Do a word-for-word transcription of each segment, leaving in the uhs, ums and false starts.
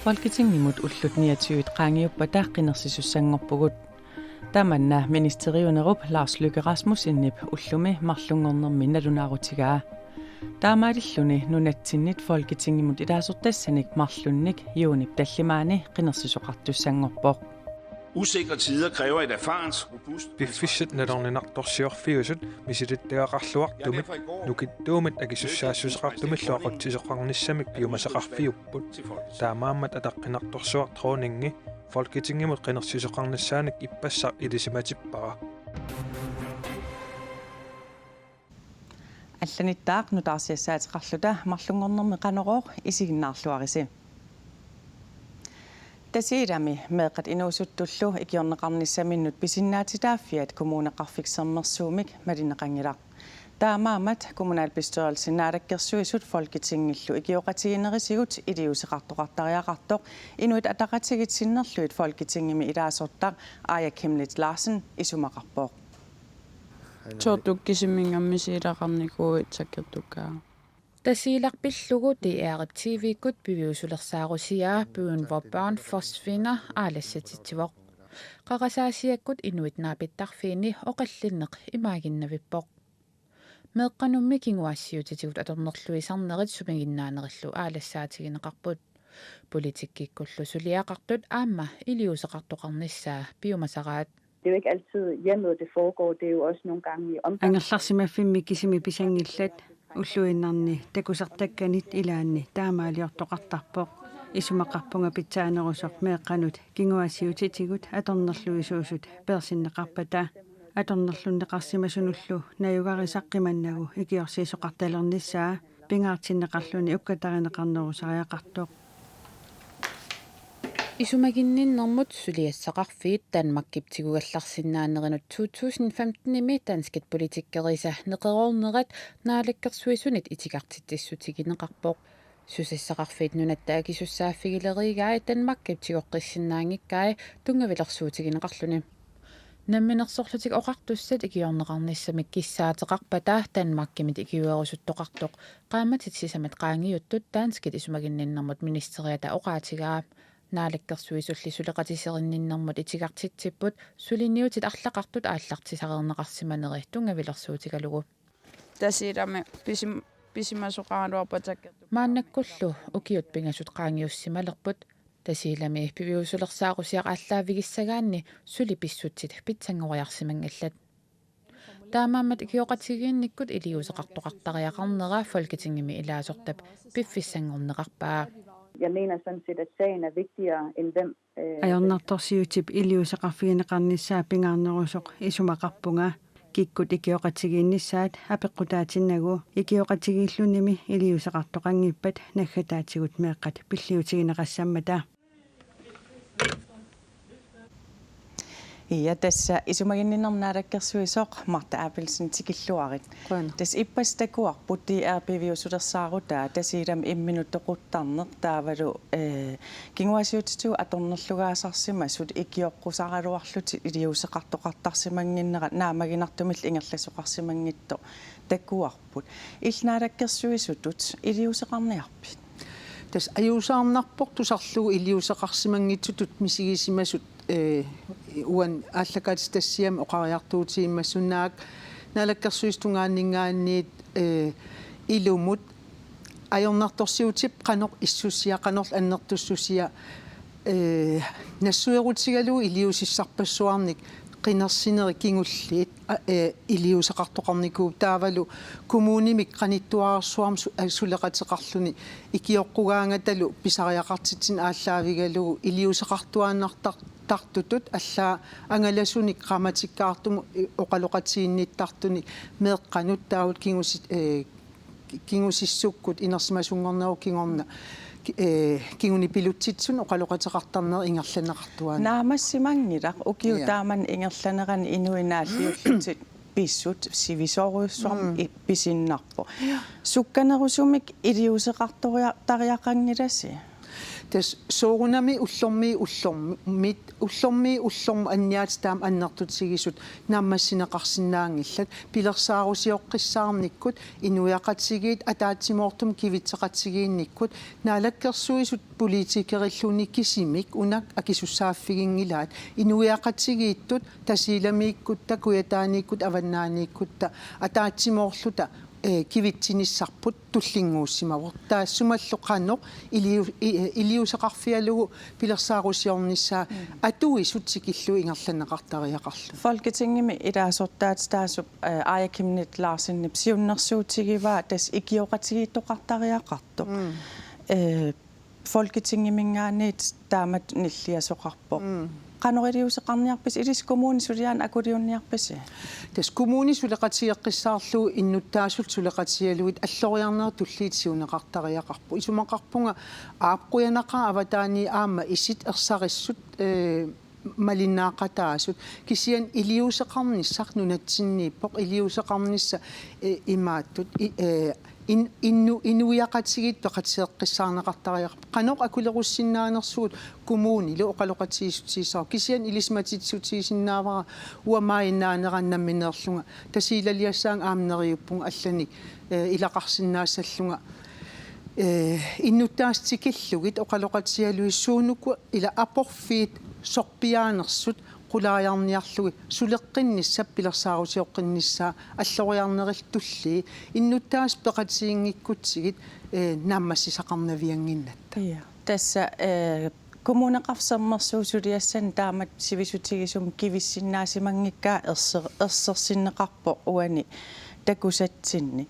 Folketingimut ullut niogtyve qaangiuppata qinersisussanngorpugut. Tamanna ministeriunerup Lars Løkke Rasmussenip ullumi marlunngornermi nalunaarutigaa. Taamaalilluni nunatsinnit Folketingimut ilaasortassanik marlunnik juunip tallimaani qinersisoqartussanngorpoq. Usikre tider kræver et erfarent, robust. Piffissat nalorninartorsiorfiusut misilittagaqarluartumik nukittuumit akisussaassuseqartumillu aqutsisoqarnissamik piumasaqarfiupput. Taamaammat ataqqinartorsuaq dronningi Folketingimut qinersisoqarnissaanik ippassaq ilisimatippara. Allanittaaq nutaarsiassaateqarluta marlunngornermi Qanorooq isiginnaarluarisi. Tasiilami meeqqat inuusuttullu ikiorneqarnissaminnut pisinnaatitaaffiat Kommuneqarfik Sermersuumik malinneqanngilaq. Taamaammat kommunalbestyrelsen, Naalakkersuisut Folketingillu ikioqatigiinnerisagut iliuuseqartoqartariaqartoq Inuit Ataqatigiit sinnerlugit Folketingimi ilaasortaq Aaja Chemnitz Larsen isumaqarpoq. Toortukkisimingammi siilaqarnikuuit sakkertukkaa. Tasiilaq pillugu D R-ip T V-kkut piviusulersaarusiaa Byen, hvor børn forsvinder aalassatitsivoq. Qarasaasiakkut inuit naapittarfiini oqallinneq imaaginnavippoq. Meeqqanummi kinguaassiuutitigut atornerluisarnerit sumiginnaanerillu aalassaatigineqarput. Politikkikkullu suliaqartut aamma iliuuseqartoqarnissaa piumasaraat. Det er jo ikke altid i hjemmet, det foregår. Det er jo også nogle gange i omgang. Angerlarsimaffimmi kisimi pisanngillat, ulluinnarni takusartakkanit ilaanni taamaaliortoqartarpoq. Isumaqarpunga pitsaanerusoq meeqqanut kinguaassiuutitigut atornerluisuusut peersinneqarpata. Atornerlunneqarsimasunullu najugarisaq qimannagu ikiorsiisoqartalernissaa pingaartinneqarluni ukkatarineqarnerusariaqartoq. Isumaginninnermut suliassaqarfiit Danmarkip tigugallarsinnaanerinut to tusind femtenimi danskit politikerisat neqeroornerat Naalakkersuisunit itigartitsissutigineqarpoq. Susassaqarfiit Nunatta Akisussaaffigileriigai Danmarkip tigoqqissinnaanngikkai tunngavilersuutigineqarluni. Namminersorlutik Oqartussat ikiorneqarnissamik kissaateqarpata Danmarkimit ikiuerusuttoqartoq qaammatit sisamat qaangiuttut danskit isumaginninnermut ministeriata oqaatigaa. Naalakkersuisulli suleqatiserinninnermut itigartitsipput suliniutit arlaqartut aallartisareerneqarsimaneri tunngavilersuutigalugu. Tasiilami pisim-, pisimasoqaraluarpat sakkertukkaa. Maannakkullu ukiut pingasut qaangiussimalerput. Tasiilami piviusulersaarusiaq aallaavigissagaanni suli pissutsit pitsanngoriarsimanngillat. Taamaammat ikioqatigiinnikkut iliuuseqartoqartariaqarnera Folketingimi ilaasortap piffissanngorneqarpaa. Jeg mener sådan set, at sagen er vigtigere end hvem, øh, Ajornartorsiutip iliuuseqarfigineqarnissaa pingaarnerusoq isumaqarpunga. Kikkut ikioqatigiinnissaat apeqqutaatinnagu ikioqatigiillunimi iliuuseqartoqanngippat naggataatigut meeqqat pilliutigineqassammata. Ja, tassa isumaginninnermut naalakkersuisoq Martha Abelsen, tikilluarit. Qujanaq. Tassa ippassaq takuarput D R piviusulersaarutaa Tasiilami imminut toquttarneq taavalu, eh, kinguaassiuutitigut atornerlugaasarsimasut ikioqqusaraluarlutik iliuuseqartoqartarsimannginnerat naammaginartumillu ingerlasoqarsimanngitsoq takuarput. Illit naalakkersuisutut iliuuseqarniarpit? Tassa ajuusaarnarpoq tusarlugu iliuuseqarsimanngitsutut misigisimasut, eh, uani aallakaatitassiami oqariartuutigiimmassuk, Naalakkersuisut tungaanninngaanniit, eh, ilumut ajornartorsiutip qanoq issusia, qanorlu annertussusia, eh, nassuerutigalugu iliuusissarpassuarnik qinersinerit kingulliit, a, eh, iliuuseqartoqarnikuupput taavalu kommunimik qanittuararsuarmik su-, eh, suleqateqarluni ikioqqugaangatalu pisariaqartitsineq aallaavigalugu iliuuseqartuaannartar-, tartutut allaat angalasunik qaammatikkaartumut, eh, oqaloqatiginnittartunik meeqqanut taavalu kingusi-, eh, kingusissukkut inersimasunngornerup kingorna, ki-, eh, kingunipilutsitsisunut oqaloqateqartarneq ingerlanneqartuaannarpoq. Naammassimanngilaq ukiut, ja, taamani ingerlanerani inuit naalliullutik pissutsit sivisoorujussuarmik, mm, i-, pisinnarput. Ja. Sukkanerusumik iliuuseqartoria-, tariaqanngilasi? Tassa soorunami ullormiit ullormit, ullormiit ullormut anniaatit taama annertutigisut naammassineqarsinnaanngillat, pilersaarusioqqissaarnikkut, inuiaqatigiit ataatsimoortumik kivitseqatigiinnikkut, naalakkersuisut politikerilluunniit kisimik una akisussaaffiginngilaat, inuiaqatigiittut Tasiilamiikkutta, Kujataaniikkutta, Avannaaniikkutta ataatsimoorluta, eh, kivitsinissarput tullinnguussimavoq. Taassumalu qanoq iliu-, i-, eh, iliuuseqarfigalugu pilersaarusiornissaa, mm, atuisut tikillugit ingerlanneqartariaqarluni. Folketingimi ilaasortaatitaasup, eh, Aaja Chemnitz Larsenip siunnersuutigivaa tassa ikioqatigiittoqartariaqartoq. Mm. Eh, Folketingiminngaanniit taamatut nilliasoqarpoq. Mm. Qanoq iliuuseqarniarpisi, ilissi kommuni suliaanik akuliunniarpisi? Tassa kommuni suleqatigeqqissaarlugu innuttaasullu suleqatigalugit alloriarnerit tulliit siuneqartariaqarput. Isumaqarpunga aap qujanaqaaq avataaniit aamma isit ersarissut, eh, malinnaaqataasut. Kisianni iliuuseqarnissaq nunatsinniippoq, iliuuseqarnissaq, eh, imaattut, i-, eh, in-, innu-, inuiaqatigiit peqatigeqqissaarneqartariaqarput. Qanoq akulerussinnaanersugut kommunilu oqaloqatigiissutigissavarput. Kisianni ilisimatitsissutigisinnaavara uanga maajinnaanera nammineerlunga. Tasiilaliassaanga aamma neriuppunga allanik, eh, ilaqarsinnaassallunga. Eh, innuttaasut tikillugit oqaloqatigalugit suunuku ila aporfiit sorpiaanersut qulaajarniarlugit suleqqinnissap pilersaarusioqqinnissaa alloriarnerillu tullii innuttaasut peqatiginngikkutsigit, eh, naammassisaqarnaviannginnatta. Ja. Tassa, eh, Kommuneqarfik Sermersuup suliassani taamatut sivisutigisumik kivissinnaasimanngikkakka erser-, ersersinneqarpoq uani takusatsinni.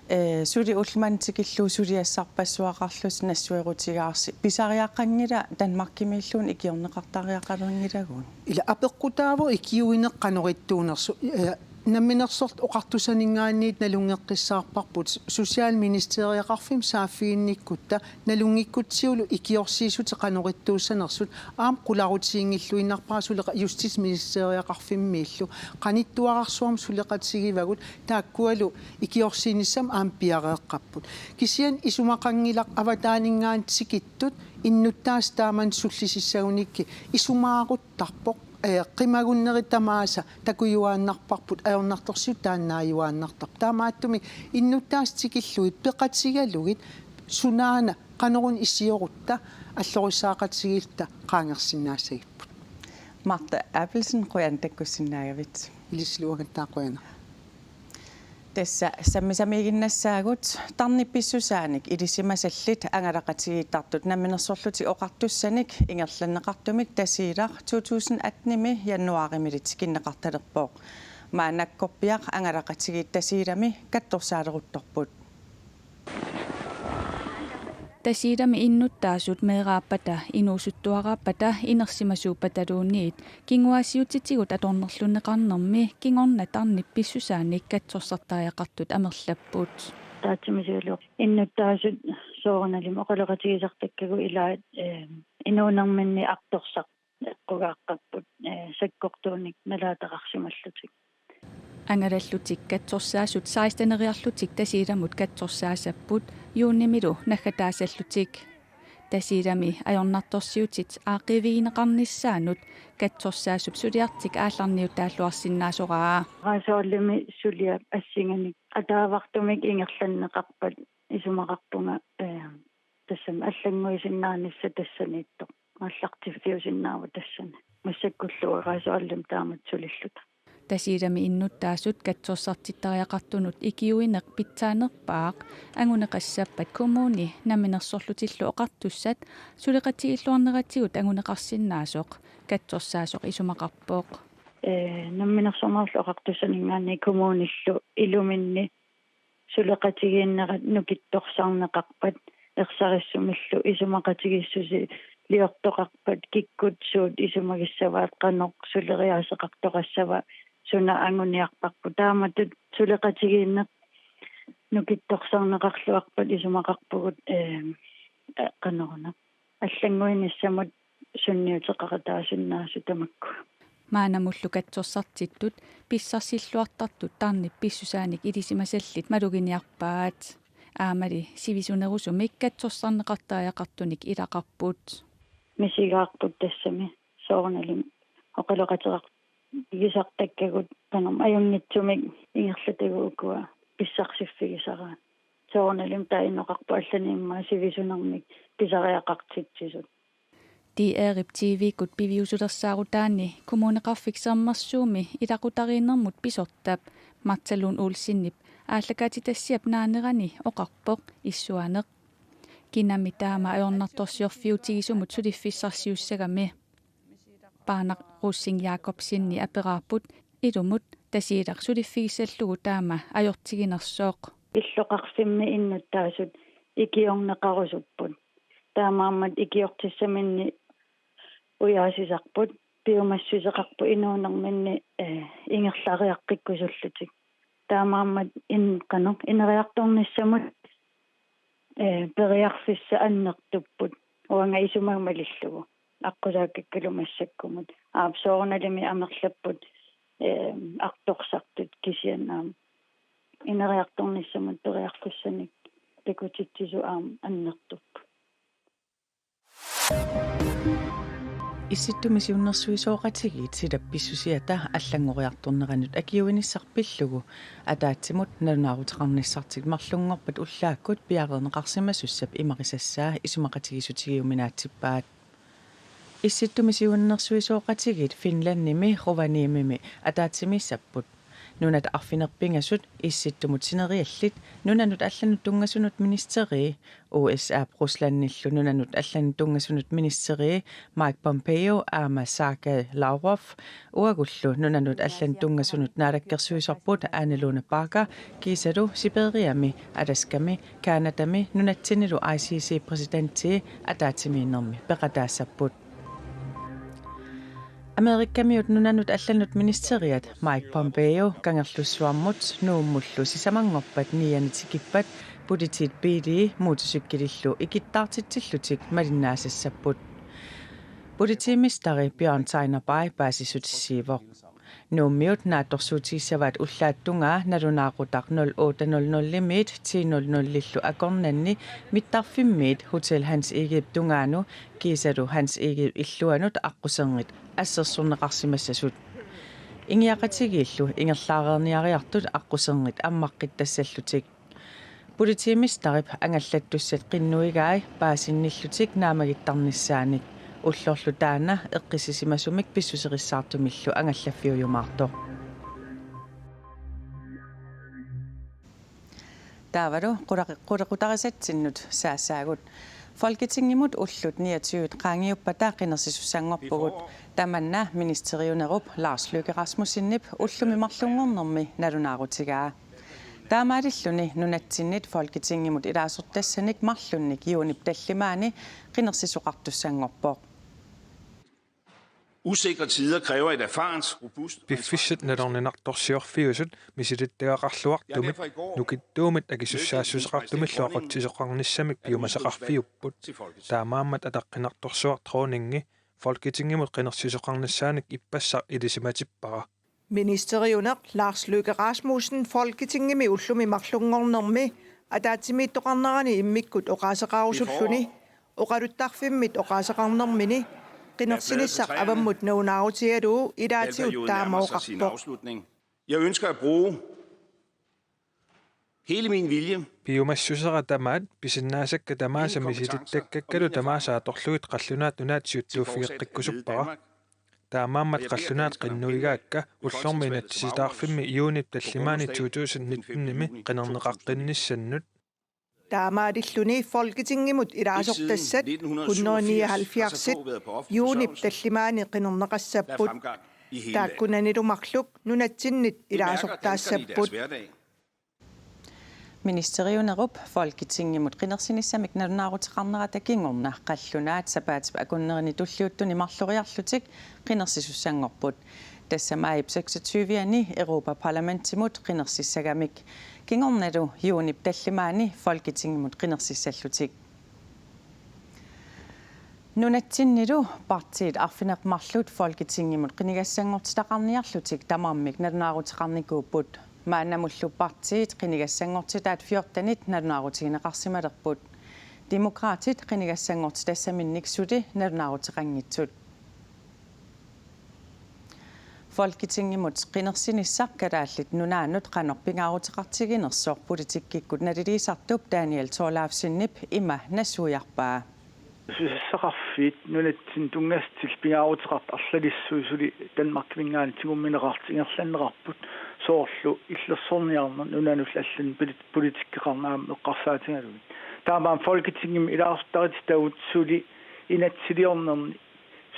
Eh, suli ulloq manna tikillugu suliassarpassuaqarlusi nassuerutigaarsi. Pisariaqanngila Danmarkimiilluunniit ikiorneqartariaqalerngilagut? Ila apeqqutaavoq ikiuineq qanoq ittuunersoq, eh, Namminersorlutik Oqartussaninngaanniit nalunngeqqissaarparput, Socialministeriaqarfimmi saaffiginnikkutta nalunngikkutsigu ikiorsiissutit qanoq ittuussanersut aamma qularutiginngilluinnarpara, suleqa-, Justitsministeriaqarfimmiillu qanittuararsuarmik suleqatigivagut, taakkualu ikiorsiinissamut aamma piareeqqapput. Kisianni isumaqanngilaq avataaninngaanniit tikittut innuttaasut taamani sullisissagunikkit isumaaruttarpoq. Eh, qimagunneri tamaasa takujuaannarparput, ajornartorsiut taannaajuaannartarput. Taamaattumik innuttaasut tikillugit peqatigalugit sunaana qanoruna isiorutta allorissaqatigiilluta qaangersinnaassagipput. Martha Abelsen, qujanaq takkussinnaagavit. Ilissilu uangattaaq qujanaq. Tassa sammisamiiginnassaagut. Tarnip pissusaanik ilisimasallit angalaqatigiittartut Namminersorlutik Oqartussanik ingerlanneqartumik Tasiilaq to tusind atten-imi januaarimilu tikinneqartalerpoq. Maannakkorpiaq angalaqatigiit Tasiilami katsorsaaleruttorput. Tasiilami innuttaasut meeraappata, inuusuttuaraappata, inersimasuuppataluunniit kinguaassiuutitigut atornerlunneqarnermi kingorna tarnip pissusaanik katsorsartariaqartut amerlapput. Taatsimisigalugu innuttaasut soorunalimi oqaloqatigisartakkagut ilaat, eh, inuunerminni artorsaq eqqugaaqqapput, eh, sakkortuunik nalaataqarsimallutik. Angalallutik katsorsaasut seksteneriarlutik Tasiilamut katsorsaasapput juunimilu naggataasallutik. Tasiilami ajornartorsiutit aaqqiivigineqarnissaannut katsorsaasup suliartik aallarniutaalluarsinnaasoraa. Qarasaarlumi suliap assinganik ataavartumik ingerlanneqarpat isumaqarpunga, eh, tassami allannguisinnaanissaq tassaniittoq. Aallartiffiusinnaavoq tassani. Massakkullu qarasaarlumi taamatut sulilluta. Tasiilami innuttaasut katsorsartittariaqartunut ikiuineq pitsaanerpaaq anguneqassappat Kommuni Namminersorlutillu Oqartussat suleqatigiilluarneratigut anguneqarsinnaasoq katsorsaasoq isumaqarpoq. Eh, Namminersornerullu Oqartussaninngaanniit kommunillu iluminni suleqatigiinnerat nukittorsarneqarpat ersarissumillu isumaqatigiissusiliortoqarpat kikkut suut isumagissavaat, qanoq suleriaaseqartoqassava, suna anguniarparput. Taamatut suleqatigiinneq nukittorsarneqarluarpat isumaqarpugut, eh, qanoruna allannguinissamut sunniuteqaqataasinnaasut tamakku. Maannamullu katsorsartittut pissarsilluartartut tarnip pissusaanik ilisimasallit maluginiarpaat. Aammali sivisunerusumik katsorsarneqartariaqartunik ilaqarput. Misigaarput tassami soorunalimi oqaloqateqarpigisartakkagut qanormi ajunngitsumik ingerlatagut ukua pissarsiffigisaraat. Soorunalimi taava inoqarpoq allanik immaqa sivisunermik pisariaqartitsisut. D R-ip T V-kkut piviusulersaarutaani Kommuneqarfik Sermersuumi ilaqutariinnermut pisortap Martha Lund Olsenip aallakaatitassiap naanerani oqarpoq issuaaneq. Kinami taama ajornartorsiorfiutigisumut suliffissarsiussagami. Paanaq Rosing Jakobsenip aperaarput ilumut Tasiilaq suliffigissallugu taama ajortiginersooq. Illoqarfimmi innuttaasut ikiorneqarusupput. Taamaammat ikiortissaminni ujaasisarput, piumassuseqarput inuunerminni, eh, ingerlariaqqikkusullutik. Taamaammat in-, qanoq ineriartornissamut, eh, periarfissat annertupput. Uanga isumaga malillugu. Aqqusaakkakkalu massakkumut. Aap, soorunalimi amerlapput, eh, artorsartut kisianni aamma ineriartornissamut periarfissanik takutitsisut aamma annertupput. Issittumi Siunnersuisoqatigiit silap pissusiata allanngoriartorneranut akiuinissaq pillugu ataatsimut nalunaaruteqarnissartik marlunngorpat ullaakkut piareerneqarsimasussap imarisassaa isumaqatigiissutigiuminaatsippaat. Issittumi Siunnersuisoqatigiit Finlandimi Rovaniemimi ataatsimiissapput. Nunat arfineq-pingasut, Issittumut sineriallit, nunanut allanut tunngasunut ministerii, U S A-p Ruslandillu nunanut allanut tunngasunut ministerii Mike Pompeo aamma Sergei Lavrov, uagullu nunanut allanut tunngasunut naalakkersuisorput Ane Lone Bagger, kiisalu Sibiriami, Alaskami, Canadami nunatsinnilu I C C præsidentii ataatsimiinnermi peqataassapput. Amerikamiut nunanut allanut ministeriat Mike Pompeo Kangerlussuarmut Nuummullu sisamanngorpat niani tikippat politiit biilii motorcykelillu ikittaartitsillutik malinnaasassapput. Politiimesteri Bjørn Tejnerberg paasissutissiivoq. Nuummiut naatsorsuutigissavaat ullaap tungaa nalunaaqutaq nul otte nul nul-imiit ti nul nul-illu akornanni mittarfimmiit Hotel Hans Egedep tungaanut kiisalu Hans Egedep illuanut aqquserngit assersorneqarsimassasut. Ingiaqatigiillu ingerlaareerniariartut aqquserngit ammaqqittassallutik. Politiimesterip angallattussat qinnuigai paasinnillutik naammagittarnissaannik. Ullorlu taanna eqqissisimasumik pissuserissaartumillu angallaffiujumaartoq. Taavalu qulaqi-, qulequtarisatsinnut saassaagut. Folketingimut ullut niogtyve qaangiuppata qinersisussanngorpugut. Tamanna ministeriunerup Lars Løkke Rasmussenip ullumi marlunngornermi nalunaarutigaa. Taamaalilluni nunatsinnit Folketingimut ilaasortassanik marlunnik juunip tallimaani qinersisoqartussanngorpoq. Usikre tider kræver et erfarent, robust og Piffissat nalorninartorsiorfiusut misilittagaqarluartumit nukittuumit akisussaassuseqartumillu aqutsisoqarnissamik piumasaqarfiupput. Taamaammat ataqqinartorsuaq dronningi Folketingimut qinersisoqarnissaanik ippassaq ilisimatippara. Ministeriuneq Lars Løkke Rasmussen Folketingimi ullumi marlunngornermi ataatsimiittoqarnerani immikkut oqaaseqarusulluni oqaluttarfimmit oqaaseqarnermini qinersinissaq avammut nalunaarutigalugu ilaatigut taama oqarpoq. Jeg ønsker at bruge hele min vilje. Piumassusera tamaat pisinnaasakka tamaasa misilittakkakkalu tamaasa atorlugit qallunaat nunaat siuttuuffigeqqikkusuppara. Taamaammat qallunaat qinnuigaakka ullormi inatsisitaarfimmi juunip tallimaani to tusind nitten-imi qinerneqaqqinnissannut. Taamaalilluni Folketingimut ilaasortassat hundrede nioghalvfjerds juunip tallimaani qinerneqassapput. Taakkunanilu marluk nunatsinnit ilaasortaassapput. Ministeriunerup Folketingimut qinersinissamik nalunaaruteqarnerata kingorna qallunaat sapaatip akunnerini tulliuttuni marloriarlutik qinersisussanngorput. Tassa maajip seksogtyve-ani Europa-Parlamentimut qinersissagamik. Kingornalu juunip tallimaani Folketingimut qinersissallutik. Nunatsinnilu partiit arfineq-marluk Folketingimut qinigassanngortitaqarniarlutik tamarmik nalunaaruteqarnikuupput. Maannamullu partiit qinigassanngortitaat fjortenit nalunaarutigineqarsimalerput. Demokraatit qinigassanngortitassaminnik suli nalunaaruteqanngitsut. Folketingimut qinersinissaq Kalaallit Nunaannut qanoq pingaaruteqartiginersoq politikkikkut naliliisartup Daniel Thorleifsenip ima nassuiarpaa. Susassaqarfiit nunatsinni tunngasut pingaaruteqartut arlalissuit suli Danmarkiminngaanniit tigummineqartut ingerlanneqarput, soorlu illersorniarneq nunanullu allani poli-, politikkeqarneq aamma eqqarsaatigalugit. Taamaammat Folketingimi ilaasortarititagut suli inatsisiliornerni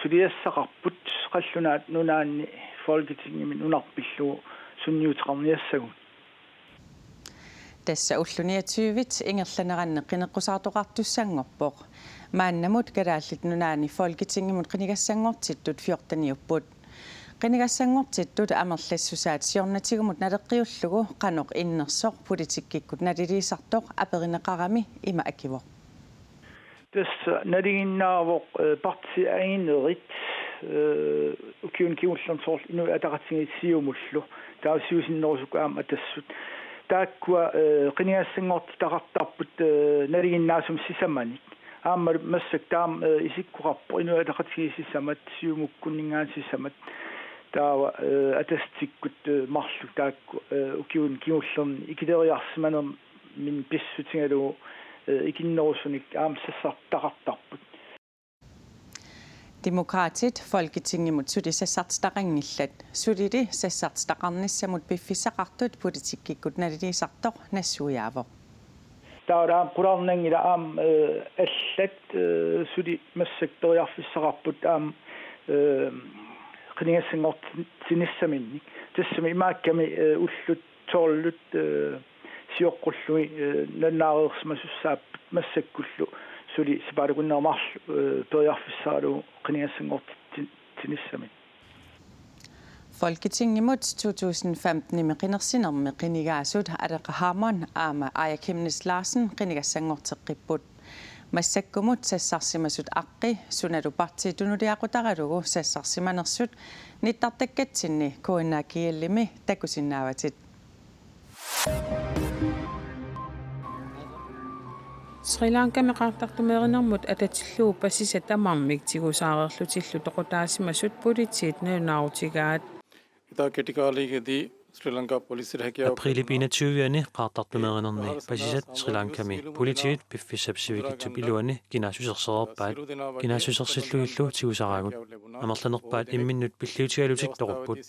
suliassaqarput, qallunaat nunaanni Folketingimi nunarput pillugu sunniuteqarniassagut. Tassa ulluni niogtyvit ingerlaneranni qineqqusaartoqartussanngorpoq. Maannamut Kalaallit Nunaanni Folketingimut qinigassanngortittut fjorteniupput. Qinigassanngortittut amerlassusaat siornatigumut naleqqiullugu qanoq innersoq politikkikkut naliliisartoq aperineqarami ima akivoq. Tassa nalinginnaavoq, eh, partiit anginerit, eh, ukiuni kingullerni soorlu Inuit Ataqatigiit Siumullu, taava siusinnerusukkut aamma Atassut. Taakkua, eh, qinigassanngortitaqartarput, eh, nalinginnaasumik sisamanik. Aammalu massakkut taama, eh, isikkoqarpoq Inuit Ataqatigiit sisamat, Siumukkunninngaanniit sisamat. Taava, eh, Atassutikkut, eh, marluk taakku, eh, ukiuni kingullerni ikileriarsimanerminni pissutigalugu, eh, ikinnerusunik aamma sassartitaqartarput. Demokraatit Folketingimut suli sassartitaqanngillat. Sulili sassartitaqarnissamut piffissaqartut politikkikkut naliliisartoq nassuiaavoq. Taava aamma qularnanngilaq aamma, eh, allat, eh, suli massakkut periarfissaqarput aamma, eh, qinigassanngortinissaminnik. Tassami imaakkami, eh, ullut tolvit, eh, sioqqullugit, eh, nalunaareersimasussaapput massakkullu suli sapaatip akunneri marluk, eh, periarfissaralugu qinigassanngortinissaminnik. Folketingimut to tusind femtenimi qinersinermi qinigaasut Aleqa Hammond aamma Aaja Chemnitz Larsen qinigassanngorteqqipput. Massakkumut sassarsimasut aqqi sunalu partiit tunuliaqutaralugu sassarsimanersut nittartakkatsinni K N A G L-imi takusinnaavatit. Sri Lankami qaartartumeerinermut atatillugu pasisat tamarmik tigusaareerlutillu toqutaasimasut politiit nalunaarutigaat. Aprilip enogtyve-ani qaartartumeerinermi pasisat Sri Lankami politiit piffissap sivikitsup iluani kinaassusersereerpaat. Kinaassusersillugillu tigusaraagut. Amerlanerpaat imminnut pilliutigalutik toqupput.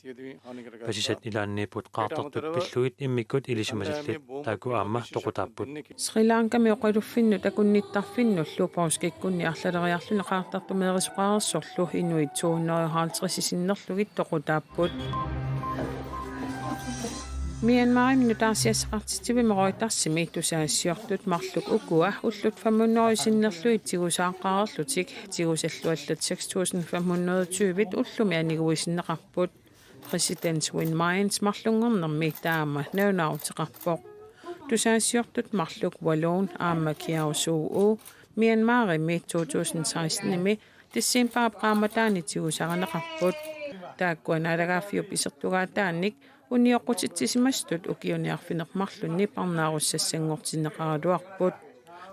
Pasisat ilaanniipput qaartartut pillugit immikkut ilisimasallit, taakku aamma toqutaapput. Sri Lankami oqaluffinnut akunnittarfinnullu poorskikkunni arlaleriarluni qaartartumeerisoqareersorlu inuit to hundrede og halvtredsit sinnerlugit toqutaapput. Myanmarimi nutaarsiassaqartitsivimmi Reutersimi tusagassiortut marluk ukua ullut fem hundrede sinnerlugit tigusaaqqareerlutik tigusallu allat seks tusind fem hundrede tyvit ullumi aniguisinneqarput. Præsident Win Myint marlunngornermi taama nalunaaruteqarpoq. Tusagassiortut marluk Walloon aamma Kyaw Soe Oo Myanmarimi to tusind sekstenimi decembarip qaammataani tigusarineqarput. Taakkua naalagaaffiup isertugaataannik unioqqutitsisimasutut ukiuni arfineq-marlunni parnaarussassanngortinneqaraluarput.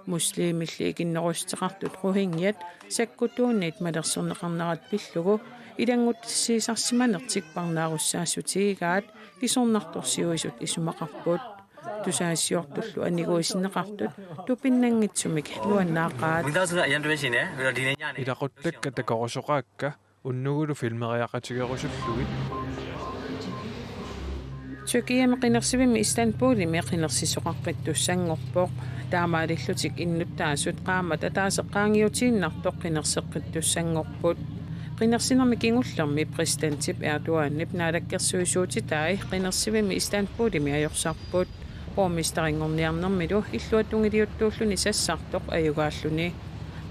Muslimilli ikinnerussuteqartut rohingyat sakkutuunniit malersorneqarnerat pillugu ilannguttassiisarsimanertik parnaarussaassutigigaaat isornartorsiuisut isumaqarput. Tusagassiortullu aniguisinneqartut tupinnanngitsumik nuannaaqaat. Ilaquttakka takorusoqaakka unnugulu filmeriaqatigerusullugit. Tyrkiami qinersivimmi Istanbulimi qinersisoqaqqittussanngorpoq. Taamaalillutik innuttaasut qaammat ataaseq qaangiutiinnartoq qinerseqqittussanngorput. Qinersinermi kingullermi præsidentip Erdoganip naalakkersuisuutitai qinersivimmi Istanbulimi ajorsarput. Borgmesterinngorniarnermilu illuatungiliuttuulluni sassartoq ajugaalluni.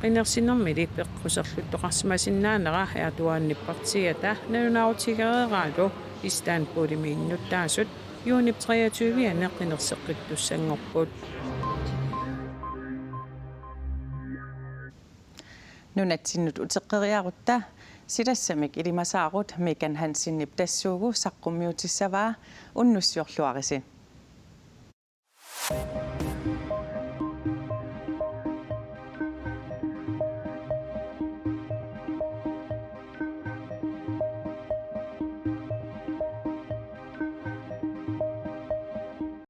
Qinersinermili peqquserluttoqarsimasinnaanera Erdoganip partiiata nalunaarutigereeraalu Istanbulimi innuttaasut juunip treogtyve-ani qinerseqqittussanngorput. Nunatsinnut uteqqeriarutta. Silassamik ilimasaarut Megan Hansenip tassuugu saqqummiutissavaa, unnussiorluarisi.